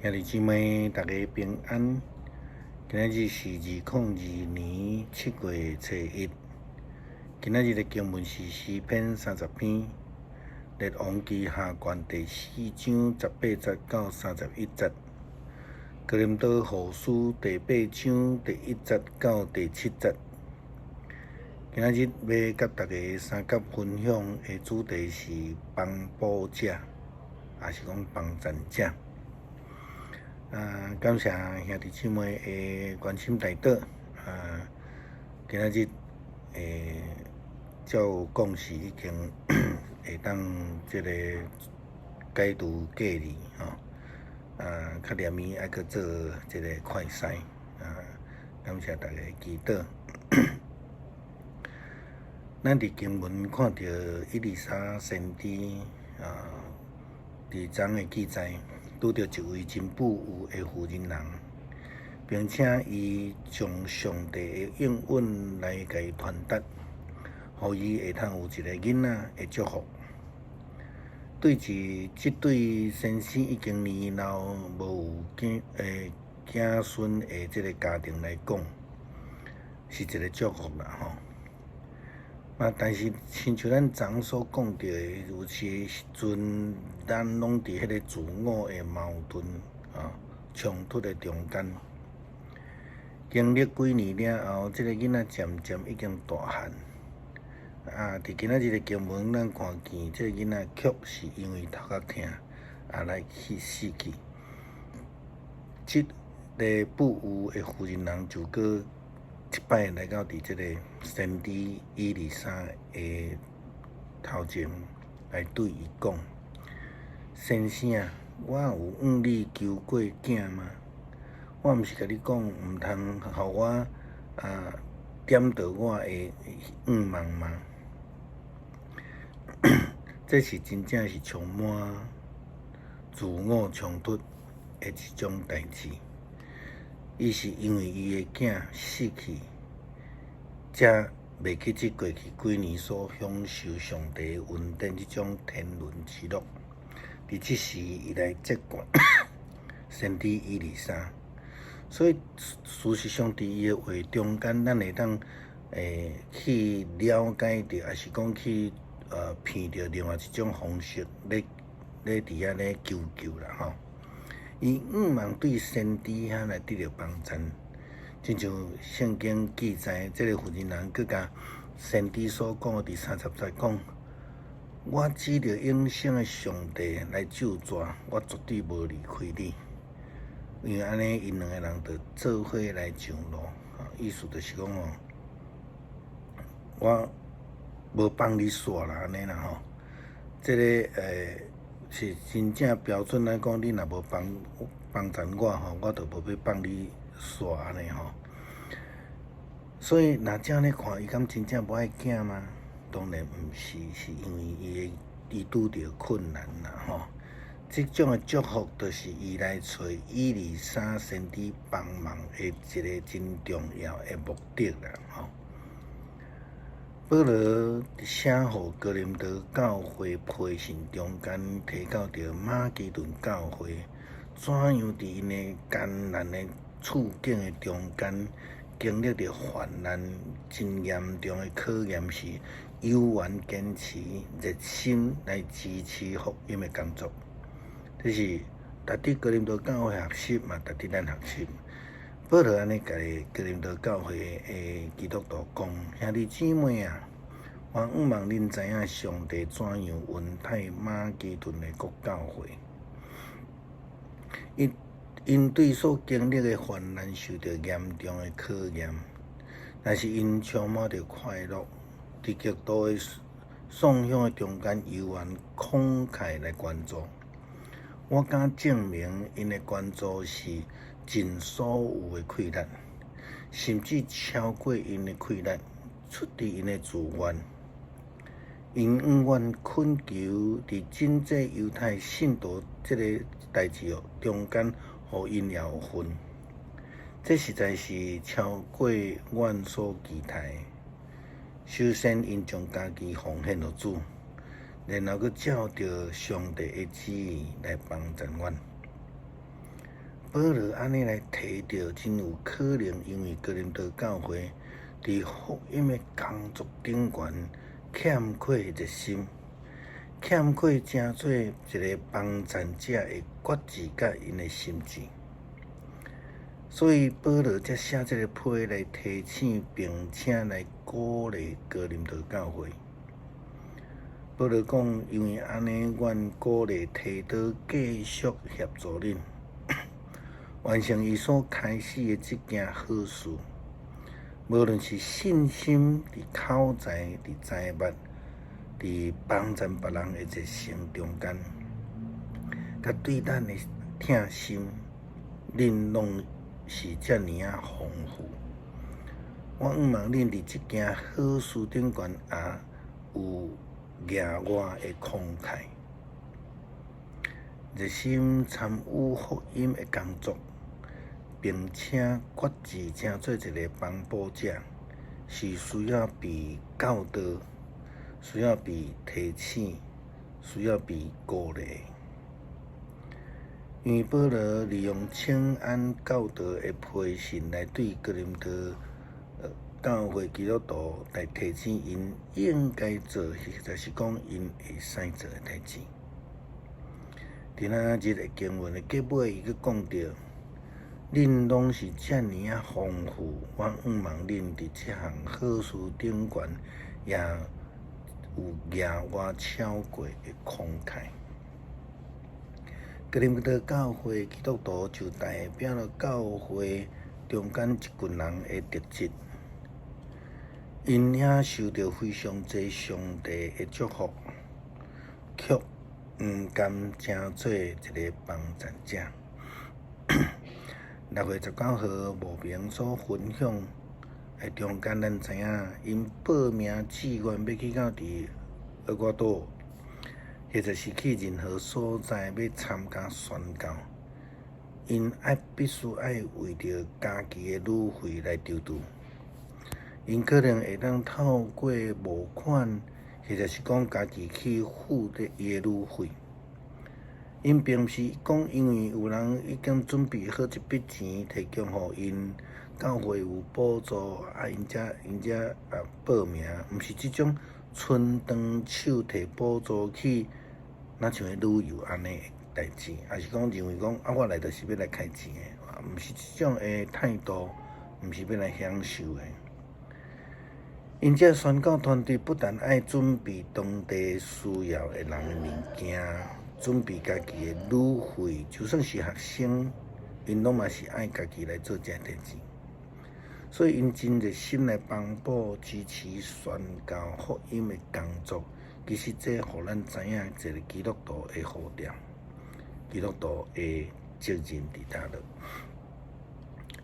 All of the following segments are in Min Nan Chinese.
兄弟姊妹，大家平安。今仔日是2022年7月初1。今仔日的經文是詩篇30篇，列王紀下卷第4章18節到31節，哥林多後書第8章第1節到第7節。今仔日欲佮大家相佮分享的主題是幫補者，抑是講幫贊者。啊，感謝兄弟姊妹的關心代禱。啊，今仔日照講是已經會當這个解除隔離吼。啊，較連暝愛閣做這个快篩。啊，感謝大家祈禱。咱佇經文看著以利沙先知啊，佇章的記載，拄著一位真富有的婦人人，並且伊將上帝的應允來共伊傳達，予伊會通有一个囡仔的祝福。對這這對先生已經年老無有囝子孫的這个家庭來講，是一个祝福啦吼。啊！但是，親像咱昨所講著的，有時陣咱攏佇彼个自我的矛盾啊衝突的中間，經歷幾年了後，這个囡仔漸漸已經大漢。啊！佇今仔日的經文，咱看見這个囡仔卻是因為頭殼疼啊來去死去。這个富有的婦人人就閣一擺來到佇這个先知以利沙的頭前來對伊講：先生啊，我有向你求過囝嗎？我毋是共你講，毋通予我啊點著我的願望嗎？這是真正是充滿自我衝突的一種代誌。伊是因為伊的囝死去，才袂記這過去幾年所享受上帝恩典這種天倫之樂。佇這時，伊來責怪先知以利沙。所以事實上，佇伊的話中間，咱會當去了解著，抑是講去聞著另外一種方式咧咧佇遐咧求救啦吼。伊向望對先知遐來得著幫贊，親像聖經記載，這个婦人人閣共先知所講的佇30節講：我指著永生的上帝來咒詛，我絕對無離開你。因為按呢，𪜶兩个人就做伙來上路，意思就是講哦，我無放你煞啦，按呢啦吼。這个是真正標準來講，你若無幫幫贊我吼，我就無欲放你煞按呢吼。所以若這按呢看，伊敢真正無愛囝嗎？當然毋是，是因為伊的伊拄著困難啦吼。這種的祝福，就是伊來揣以利沙先知幫忙的一个真重要的目的啦吼。保羅寫予哥林多教會批信中間提到著馬其頓教會，怎樣佇𪜶的艱難的處境的中間，經歷著患難真嚴重的考驗時，猶原堅持熱心來支持福音的工作。這是值得哥林多教會學習，嘛值得咱學習。保羅按呢共哥林多教會的基督徒講：兄弟姊妹啊，我向望恁知影上帝怎樣恩待馬其頓的各教會。𪜶𪜶對所經歷的患難受著嚴重的考驗，但是𪜶充滿著快樂，佇極度的喪享的中間，猶原慷慨來捐助。我敢證明，𪜶的捐助是盡所有的氣力，甚至超過𪜶的氣力，出佇𪜶的自願。𪜶向阮懇求，佇賑濟猶太信徒這个代誌中間，予𪜶也有份。這實在是超過阮所期待的。首先，𪜶將家己奉獻予主，然後閣照著上帝的旨意來幫贊阮。保羅按呢來提著，真有可能因為哥林多教會佇福音的工作頂懸欠缺熱心，欠缺成做一个幫贊者的決志佮𪜶的心志，所以保羅才寫這个批來提醒，並且來鼓勵哥林多教會。保羅講，因為按呢，阮鼓勵提多繼續協助恁，完成伊所開始的這件好事。無論是信心、佇口才、佇財物、佇幫贊別人的熱誠中間，佮對咱的疼心，恁攏是遮爾仔豐富。我向望恁佇這件好事頂懸也有額外的慷慨，熱心參與福音的工作，並且決志成做一个幫補者，是需要被教導、需要被提醒、需要被鼓勵。因為保羅利用請安教導的批信來對哥林多教會基督徒來提醒𪜶應該做，或者是講𪜶會使做的代誌。佇今仔日的經文的結尾，伊閣講著：恁攏是遮爾仔豐富，我向望恁佇這項好事頂懸也有額外超過的慷慨。哥林多教會基督徒就代表了教會中間一群人的特質，𪜶遐受著非常濟上帝的祝福，卻毋甘成做一个幫贊者。6月19號無明所分享的中間，咱知影𪜶報名志願欲去到佇厄瓜多，或者是去任何所在欲參加宣教，𪜶愛必須愛為著家己的旅費來籌措。𪜶可能會當透過募款，或者是講家己去付著伊的旅費。𪜶並毋是講因為有人已經準備好一筆錢提供予𪜶，教會有補助，啊，𪜶才報名，毋是這種伸長手提補助去，若像咧旅遊按呢的代誌，抑是講認為講啊，我來就是欲來開錢的，毋是這種的態度，毋是欲來享受的。𪜶這宣教團隊不但愛準備當地需要的人的物件，準備家己的旅費，就算是學生，𪜶攏嘛是愛家己來做這代誌。所以𪜶真熱心來幫補支持宣教福音的工作。其實這予咱知影一个基督徒的呼召，基督徒的責任佇佗落。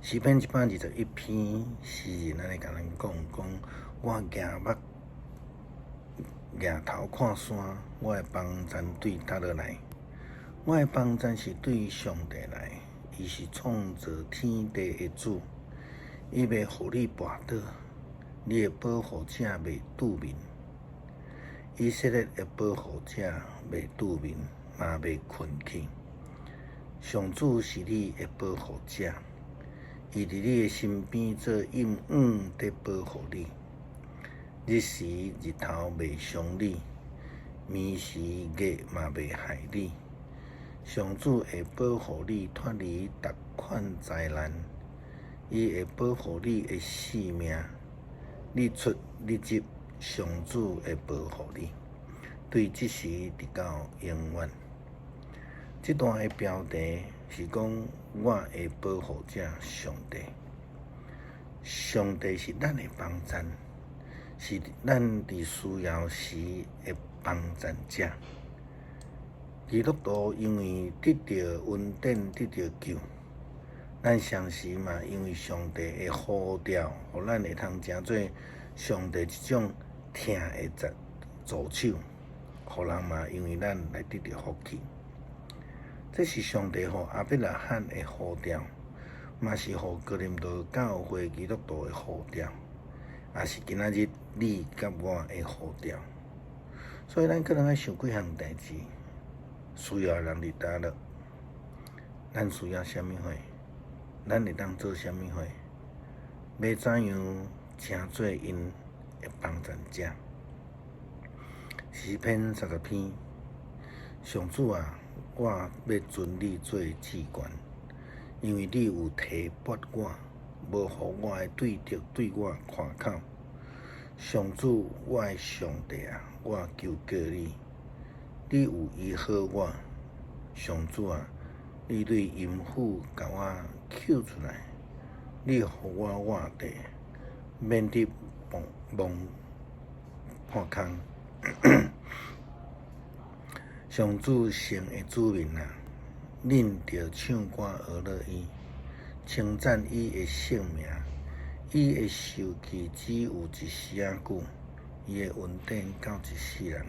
詩篇121篇，詩人按呢共咱講講，我舉目舉頭看山，我的幫贊對佗落來？我的幫贊是對上帝來，伊是創造天地的主，伊袂予你跋倒，你的保護者袂拄眠。以色列的保護者袂拄眠，嘛袂睏去。上主是你的保護者，伊佇你的身邊做蔭影佇保護你。日時日頭袂傷你，暝時月嘛袂害你。上主會保護你脫離逐款災難，伊會保護你的性命。你出你入，上主會保護你，對這時直到永遠。這段的標題是講我的保護者上帝，上帝是咱的幫贊，是咱佇需要時的幫贊者。基督徒因為得著恩典，得著救，咱同時嘛因為上帝的呼召，予咱會通成做上帝這種疼的助手，予人嘛因為咱來得著福氣。這是上帝予亞伯拉罕的呼召，嘛是予哥林多教會基督徒的呼召，也是今仔日你佮我的呼召。所以咱可能愛想幾項代誌，需要的人佇佗落，咱需要啥物貨？咱會當做啥物貨？欲怎樣成做𪜶的幫贊者？詩篇30篇，上主啊，我欲尊你做至懸，因為你有提拔我，無予我的對敵對我誇口。上主，我的上帝啊，我求告你，你有醫好我。上主啊，你對陰府共我救出來，你予我活著，免得亡破空。上主聖的子民啊，恁著唱歌呵樂伊，稱讚伊的聖名。伊的受氣只有一時仔久，伊的恩典到一世人。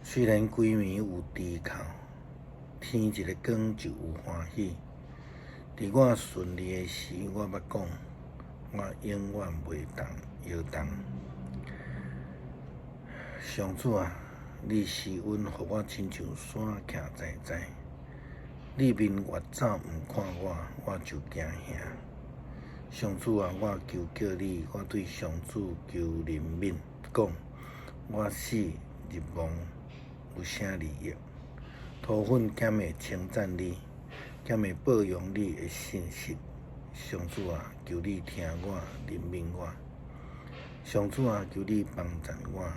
雖然規暝有豬哭，天一个光就有歡喜。佇我順利的時，我捌講，我永遠袂動搖動。上主啊，你施恩予我親像山徛在在，你面越走毋看我，我就驚嚇。上主啊，我求告你，我對上主求憐憫，講我死入亡有啥利益？塗粉敢會稱讚你，敢會報揚你的信實？上主啊，求你聽我，憐憫我。上主啊，求你幫贊我。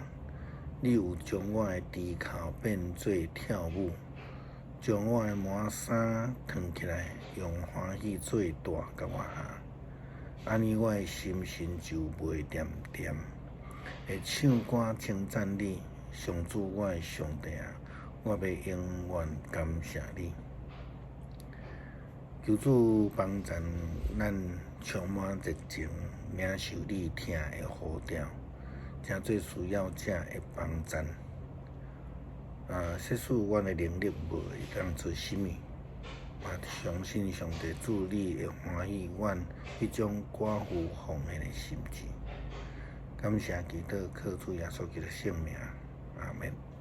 你有將我的豬哭變做跳舞，將我的麻衫脫起來，用歡喜做帶共我下。按呢，我的心神就袂恬恬，會唱歌稱讚你，上主我的上帝啊，我欲永遠感謝你。求主幫贊咱充滿熱情，領受你疼的呼召，成做需要者的幫贊。啊，即使阮的能力無會當做啥物，嘛相信上帝主你會歡喜阮彼種寡婦奉獻的心志。感謝基督，靠主耶穌基督聖名，阿門。